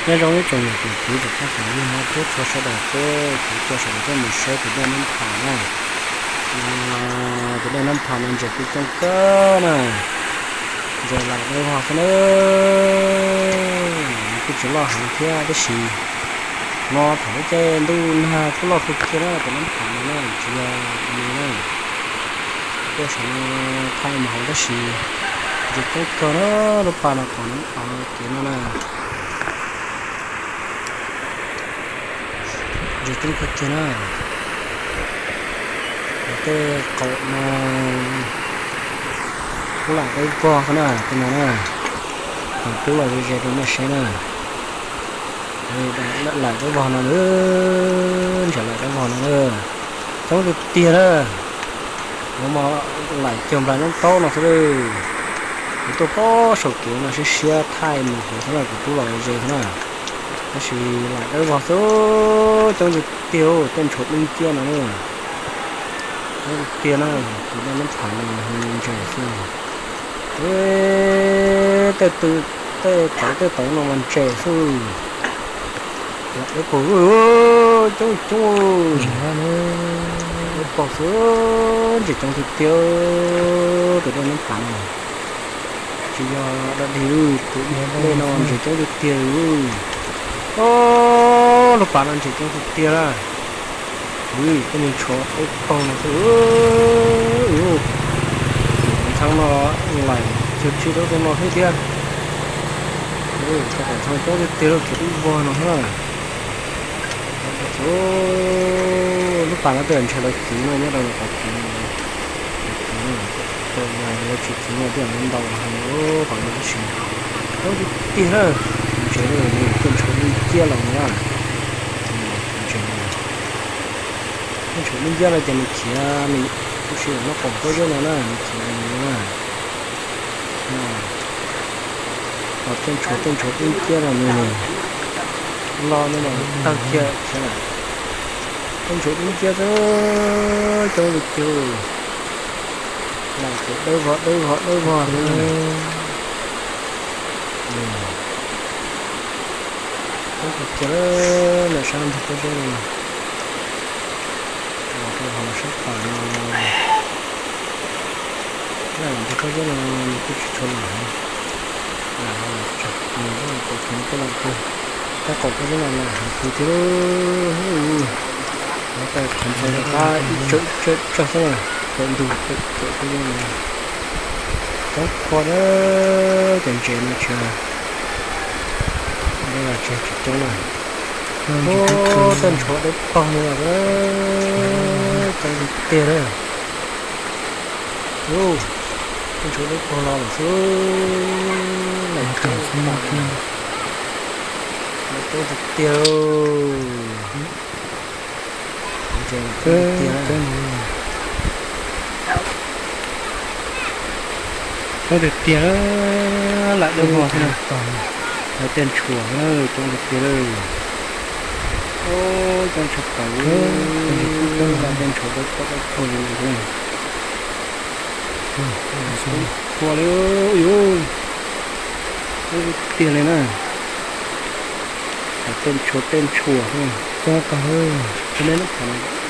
Nyob zoo ib tsoom niam tsoom txiv tsoom phooj tsoom ywg no thiab txhua sawv daws, kuv coj sawv daws tuaj mus saib tus dej Nab Phas na. Tus dej Nab Phas no ntses kuj coob kawg na, ntses laim dawb vog xwb na. Kuj tsis loj heev thiab tab sis no thaum lub caij ntuj nag kuj loj kawg kiag na, tus Nab Phas no na, tsis yog me na. Tuaj saum no thaij mus hauv tab sis ntses coob kawg na, lub pas no tom Nab Phas no kev no na. Ntses coob kawg kiag na. Tej qaum no kuj laim dawb vog xwb na, tej no na. Kuv rub los ze ze rau nej saib na. Laim dawb vog no, ntses laim dawb vog no na. Coob tiag tiag na. Kuv mas laim cuag nplai ntaub ntaub no xwb lawm. Kuv tuaj pem saum kev no siab siab thaij mus hauv xwb na, kuv rub los ze xwb na. Tab sis laim dawb vog xwb, coob tiag tiag, tej ntshav dub nciab no na. Coob tiag tiag na, tus dej Nab Phas no ntses xwb. Tej tw, tej tawv tej tawv no mas ntses xwb. Laim dawb paug, coob coob, dawb paug xwb, ntses coob tiag tiag, tus dej Nab Phas no. Tsis yog dog dig, tus dej no ntses coob tiag tiag. Ob, lub pas no ntses coob tiag tiag na. Tej niag ntshav dawb paug no xwb. Ntxhab no laim cuag tsis dawb rau no xwb thiab. Ntxhab coob tiag tiag, khiav dub vog no xwb na. Lub pas no tej zaum ntshe lawv kwv no nyob rau qhov kwv no, lawv kwv no, tej zaum lawv tsis kwv no tej zaum lawv ntaus heev li qhov no tab sis coob tiag tiag na. Ntses, tej ntshav dub nciab los na. Ntses, tej ntshav dub nciab no ces nws khiav, nws kuj sim noj qaum pob zeb no na, nws khiav li no na. Tej ntshav, tej ntshav dub nciab no nws los no mas tawg kiag khiav lawm. Tej ntshav dub nciab xwb, coob li cug, laim ces dawb vog dawb vog dawb vog xwb. Coob kawg kiag lawm, sab ntug pob zeb no, los rau hauv sab tom no. Ntug pob zeb no nws kuj tsis tshua laim heev, laim heev tsawg, nws kuj laim kawg, tab qaum pob zeb no laim heev kawg thiab. Nov tas qhov ntxhov rov qab ib tsawm ib tsawm tsawg xwb na, tawm ntug tawm pob zeb no. Coob kawg na, cov ntses no tsis, ntses tsis coob na. Ub, tej ntshav dawb paug no, coob tiag tiag na. Ub, tej ntshav dawb paug los lawm xwb. Laim coob tiag tiag. Ntses coob tiag tiag. Coob tiag tiag, laim dawb vog xwb na. Lawv tej ntshuas na, coob tiag tiag lawm. Coob tshaj plaws, laim tej ntshuas dawb paug dawb paug li na. Qhuav li, yuv, coob tiag tiag li na. Tej ntshuas tej ntshuas, coob tag,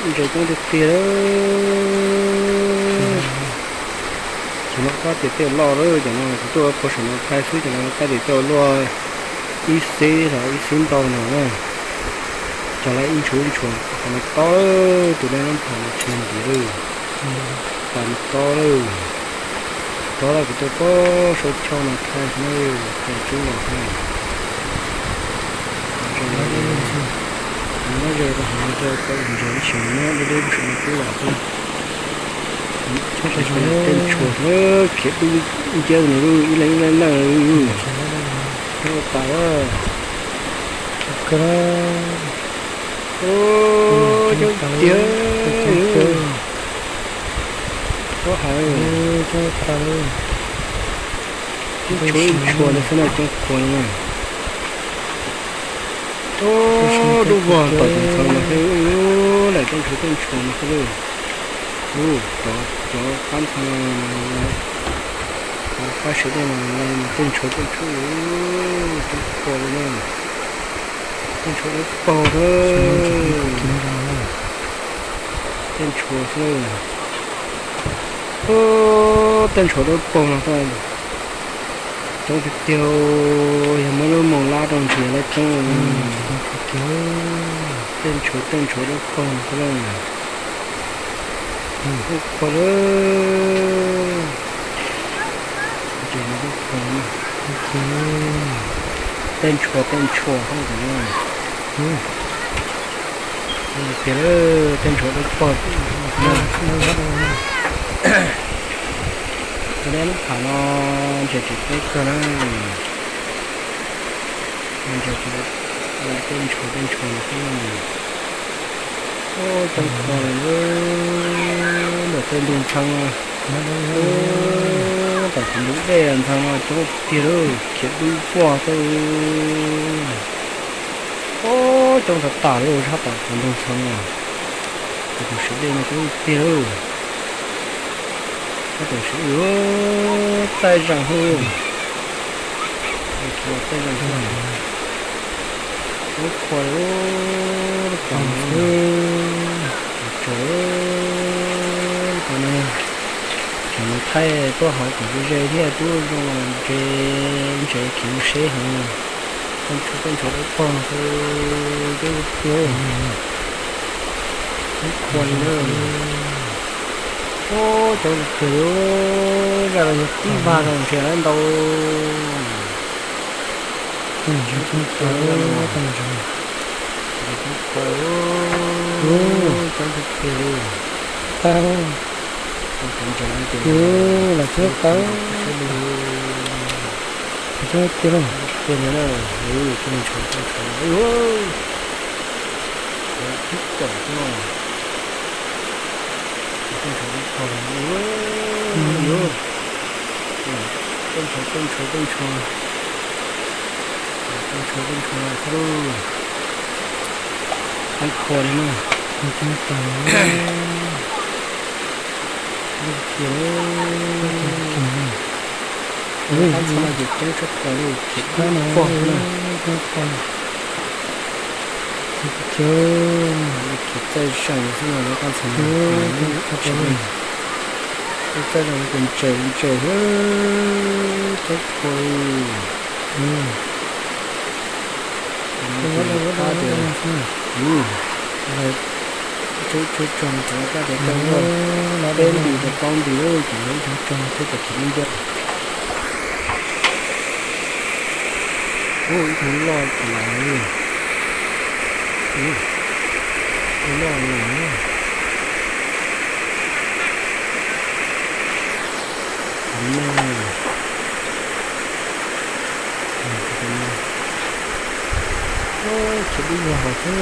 ntses coob tiag tiag. Cov no kab tias tej loj lawm, cov no kuv tuaj puag saum no thaij xwb, cov no kab tias tej luaj ib xib los ib xib ntau no na. Cov lawv ib ntshuas ib ntshuas, qhov no tob, tus dej Nab Phas no tsis yog ntiv lawm. Pas no tob lawm. Tob lawm, kuv tuaj puag saum choj no thaij xwb na, thaij coob los xwb. Nyob ze rau hauv no rau tau ntses tab sis nyob deb deb puag saum no twb los xwb. Tej ntshuas khiav dub nciab no, ib leeg ib leeg leej, ua tas. Coob tiag, coob tiag. Txhob hais, ib ntshuas ib ntshuas li xwb na, coob kawg li na. Ub, dub vog tom cov ntxhab no xwb, laim tej ntshuas tej ntshuas no xwb lawm. Ub, cov qab ntxhab no, qab siav dej no, laim tej ntshuas tej ntshuas, coob kawg li na. Tej ntshua dawb paug, tej ntshua xwb. Tej ntshua dawb paug no, coob tiag tiag, yog muab lub moos lab rau nrhiav lawv coob. Tej ntshua, tej ntshua dawb paug no xwb. Dawb paug lawm. Tej ntshua, tej ntshua, tiag, tej ntshua dawb paug. Tus dej lub pham no ntses tsis pub kawg na. Ntses tsis, tej ntshua, tej ntshua no xwb. Coob kawg li, ntawm tej ntug ntxhee no, tom kuv ntug dej ntxhee no coob tiag li, khiav dub vog xwb. Coob tas tas li, sab tom kuv ntug ntxhee no, kuv tus siv dej no coob tiag li. Sab tom siv, txaij zeeg xwb, khiav los txaij zeeg xwb. Lub qhua li, lub pom, tsaus, tam no tseem mus thaij tuaj hauv kom ze ze thiaj tub zoo ntse, ntse khiav mus seb heev. Tej ntshua, tej ntshua dawb paug no xwb, coob tiag. Lub qhua li na. Coob tiag li, zaj no yog tib vag no ntshe lawv ntau. Coob tiag li. Tag, los txog tawv, coob tiag li. Tiag li na, tej ntshua, tej ntshua, ib caum xwb no. Tej ntshua dawb paug, tej ntshua, tej ntshua, tej ntshua, tej ntshua, tej ntshua xwb lauj. Coob khuav li na. Coob tas li. Coob tiag li. Lub qab ntxhab no ces coob tshaj plaws li, khiav dub vog na. Khiav txaij zeeg xwb no, lub qab ntxhab no. Txaij zeeg ces ntses ntses, coob khuav li. Lawv tshuab tshuab tsaug, cov lawv kab tias coj luaj peb nti rau plaub nti lawm, ces lawv ib tug tsaug thiab cov khiav dub ncauj. Ub, ib tug loj tas li. Ub, loj loj. Tus no, tus no, khiav dub vog hauv xwb.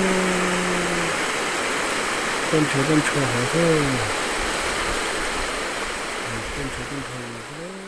Tej ntshua tej ntshua hauv xwb. Tej ntshua tej ntshua xwb.